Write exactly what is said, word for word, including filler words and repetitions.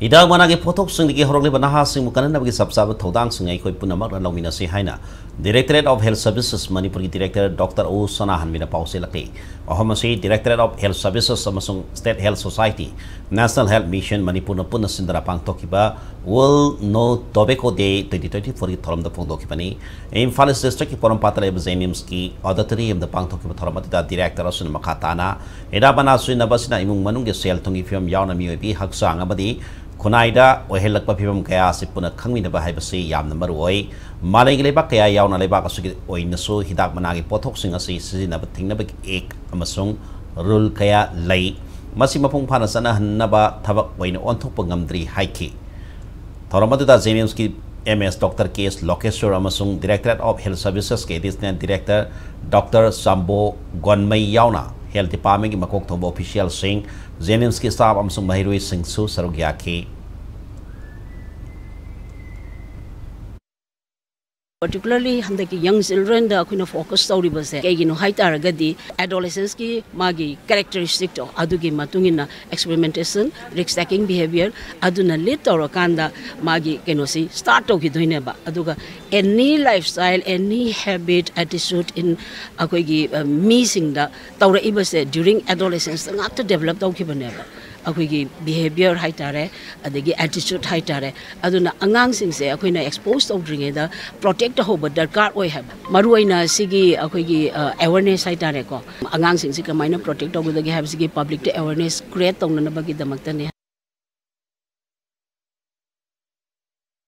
ꯍꯤꯗꯥꯛ ꯃꯅꯥꯒꯤ ꯄꯣꯠꯊꯣꯛꯁꯤꯡꯗꯒꯤ ꯍꯧꯔꯛꯂꯤꯕ ꯅꯍꯥꯁꯤꯡꯕꯨ ꯀꯟꯅꯅꯕꯒꯤ ꯆꯞ ꯆꯥꯕ ꯊꯧꯗꯥꯡꯁꯤꯡ ꯑꯩꯈꯣꯏ ꯄꯨꯝꯅꯃꯛꯅ ꯂꯧꯃꯤꯟꯅꯁꯤ ꯍꯥꯏꯅ Directorate of Health Services ꯃꯅꯤꯄꯨꯔꯒꯤ Director Doctor ꯑꯣ ꯁꯅꯥꯍꯟꯕꯤꯅ ꯄꯥꯎꯖꯦꯜꯂꯛꯂꯤ꯫ ꯋꯥꯐꯝ ꯑꯁꯤ Directorate of Health Services ꯑꯃꯁꯨꯡ State Health Society, National Health Mission ꯃꯅꯤꯄꯨꯔꯅ ꯄꯨꯟꯅ ꯁꯤꯟꯗꯨꯅ ꯄꯥꯡꯊꯣꯛꯈꯤꯕ World No Tobacco Day twenty twenty-fourꯒꯤ ꯊꯧꯔꯝꯗ ꯐꯣꯡꯗꯣꯛꯈꯤꯕꯅꯤ꯫ ꯏꯝꯐꯥꯜ ꯏꯁ ꯗꯤꯁꯇ꯭ꯔꯤꯛꯀꯤ ꯄꯣꯔꯣꯝꯄꯥꯠꯇ ꯂꯩꯕ ꯖꯦꯅꯤꯝꯁꯀꯤ ꯑꯣꯗꯤꯇꯣꯔꯤꯌꯝꯗ ꯄꯥꯡꯊꯣꯛꯈꯤꯕ ꯊꯧꯔꯝ ꯑꯗꯨꯗ ꯗꯤꯔꯦꯛꯇꯔ ꯑꯁꯤꯅ ꯃꯈꯥ ꯇꯥꯅ ꯍꯤꯗꯥꯛ ꯃꯅꯥ ꯁꯤꯖꯤꯟꯅꯕ ꯑꯁꯤꯅ ꯏꯃꯨꯡ ꯃꯅꯨꯡꯒꯤ ꯁꯦꯜ ꯊꯨꯝꯒꯤ ꯐꯤꯕꯝ ꯌꯥꯎꯅ ꯃꯤꯑꯣꯏꯕꯒꯤ ꯍꯛꯆꯥꯡ ꯑꯃꯗꯤ ꯈꯨꯟꯅꯥꯏꯗ ꯑꯣꯏꯍꯜꯂꯛꯄ ꯐꯤꯕꯝ ꯀꯌꯥ ꯑꯁꯤ ꯄꯨꯟꯅ ꯈꯪꯃꯤꯟꯅꯕ ꯍꯥꯏꯕꯁꯤ ꯌꯥꯝꯅ ꯃꯔꯨ ꯑꯣꯏ꯫ ꯃꯥꯂꯦꯝꯒꯤ ꯂꯩꯕꯥꯛ ꯀꯌꯥ ꯌꯥꯎꯅ ꯂꯩꯕꯥꯛ ꯑꯁꯤꯒꯤ ꯑꯣꯏꯅꯁꯨ ꯍꯤꯗꯥꯛ ꯃꯅꯥꯒꯤ ꯄꯣꯠꯊꯣꯛꯁꯤꯡ ꯑꯁꯤ ꯁꯤꯖꯤꯟꯅꯕ ꯊꯤꯡꯅꯕꯒꯤ ꯑꯦꯛ ꯑꯃꯁꯨꯡ ꯔꯨꯜ ꯀꯌꯥ ꯂꯩ꯫ ꯃꯁꯤ ꯃꯄꯨꯡ ꯐꯥꯅ ꯆꯠꯅꯍꯟꯅꯕ ꯊꯕꯛ ꯑꯣꯏꯅ ꯑꯣꯟꯊꯣꯛꯄ ꯉꯝꯗ꯭ꯔꯤ ꯍꯥꯏꯈꯤ꯫ ꯊꯧꯔꯝ ꯑꯗꯨꯗ ꯖꯦꯅꯤꯝꯁꯀꯤ ꯑꯦꯝ ꯑꯦꯁ ꯗꯣꯛꯇꯔ ꯀꯦ ꯑꯦꯁ ꯂꯣꯀꯦꯁꯣꯔ ꯑꯃꯁꯨꯡ Directorate of Health Servicesꯀꯤ Additional Director Doctor ꯆꯥꯝꯕꯣ ꯒꯣꯟꯃꯩ ꯌꯥꯎꯅ ꯍꯦꯜꯊ ꯗꯤꯄꯥꯔꯠꯃꯦꯟꯒꯤ ꯃꯀꯣꯛ ꯊꯣꯡꯕ ꯑꯣꯐꯤꯁꯤꯌꯦꯜꯁꯤꯡ, ꯖꯦꯅꯤꯝꯁꯀꯤ ꯁ꯭ꯇꯥꯐ ꯑꯃꯁꯨꯡ ꯃꯍꯩꯔꯣꯏꯁꯤꯡꯁꯨ ꯁꯔꯨꯛ ꯌꯥꯈꯤ꯫ Particularly ꯍꯟꯗꯛꯀꯤ ꯌꯪ ꯆꯤꯜꯗ꯭ꯔꯦꯟꯗ ꯑꯩꯈꯣꯏꯅ ꯐꯣꯀꯁ ꯇꯧꯔꯤꯕꯁꯦ ꯀꯩꯒꯤꯅꯣ ꯍꯥꯏ ꯇꯥꯔꯒꯗꯤ, ꯑꯦꯗꯣꯂꯦꯁꯦꯟꯁꯀꯤ ꯃꯥꯒꯤ ꯀꯦꯔꯦꯛꯇꯔꯤꯁꯇꯤꯛꯇꯣ ꯑꯗꯨꯒꯤ ꯃꯇꯨꯡ ꯏꯟꯅ ꯑꯦꯛꯁꯄꯦꯔꯤꯃꯦꯟꯇꯦꯁꯟ, ꯔꯤꯁꯛ ꯇꯦꯀꯤꯡ ꯕꯤꯍꯦꯕꯤꯌꯔ ꯑꯗꯨꯅ ꯂꯤꯗ ꯇꯧꯔꯀꯥꯟꯗ ꯃꯥꯒꯤ ꯀꯩꯅꯣꯁꯤ ꯁ꯭ꯇꯥꯔꯠ ꯇꯧꯈꯤꯗꯣꯏꯅꯦꯕ꯫ ꯑꯗꯨꯒ ꯑꯦꯅꯤ ꯂꯥꯏꯐ ꯁ꯭ꯇꯥꯏꯜ, ꯑꯦꯅꯤ ꯍꯦꯕꯤꯠ, ꯑꯦꯇꯤꯆꯨꯠ ꯏꯟ ꯑꯩꯈꯣꯏꯒꯤ ꯃꯤꯁꯤꯡꯗ ꯇꯧꯔꯛꯏꯕꯁꯦ ꯗ꯭ꯌꯨꯔꯤꯡ ꯑꯦꯗꯣꯂꯦꯁꯦꯟꯁꯇ ꯉꯥꯛꯇ ꯗꯦꯕꯂꯞ ꯇꯧꯈꯤꯕꯅꯦꯕ꯫ ꯑꯩꯈꯣꯏꯒꯤ ꯕꯤꯍꯦꯕꯤꯌꯔ ꯍꯥꯏꯇꯥꯔꯦ, ꯑꯗꯒꯤ ꯑꯦꯇꯤꯆꯨꯠ ꯍꯥꯏꯇꯥꯔꯦ꯫ ꯑꯗꯨꯅ ꯑꯉꯥꯡꯁꯤꯡꯁꯦ ꯑꯩꯈꯣꯏꯅ ꯑꯦꯛꯁꯄꯣꯖ ꯇꯧꯗ꯭ꯔꯤꯉꯩꯗ ꯄ꯭ꯔꯣꯇꯦꯛ ꯇꯧꯍꯧꯕ ꯗꯔꯀꯥꯔ ꯑꯣꯏ ꯍꯥꯏꯕ꯫ ꯃꯔꯨꯑꯣꯏꯅ ꯁꯤꯒꯤ ꯑꯩꯈꯣꯏꯒꯤ ꯑꯦꯋꯦꯔꯅꯦꯁ ꯍꯥꯏꯇꯥꯔꯦꯀꯣ, ꯑꯉꯥꯡꯁꯤꯡꯁꯤ ꯀꯃꯥꯏꯅ ꯄ꯭ꯔꯣꯇꯦꯛ ꯇꯧꯒꯗꯒꯦ ꯍꯥꯏꯕꯁꯤꯒꯤ ꯄꯕ꯭ꯂꯤꯛꯇ ꯑꯦꯋꯦꯔꯅꯦꯁ ꯀ꯭ꯔꯤꯌꯦꯠ ꯇꯧꯅꯅꯕꯒꯤꯗꯃꯛꯇꯅꯦ꯫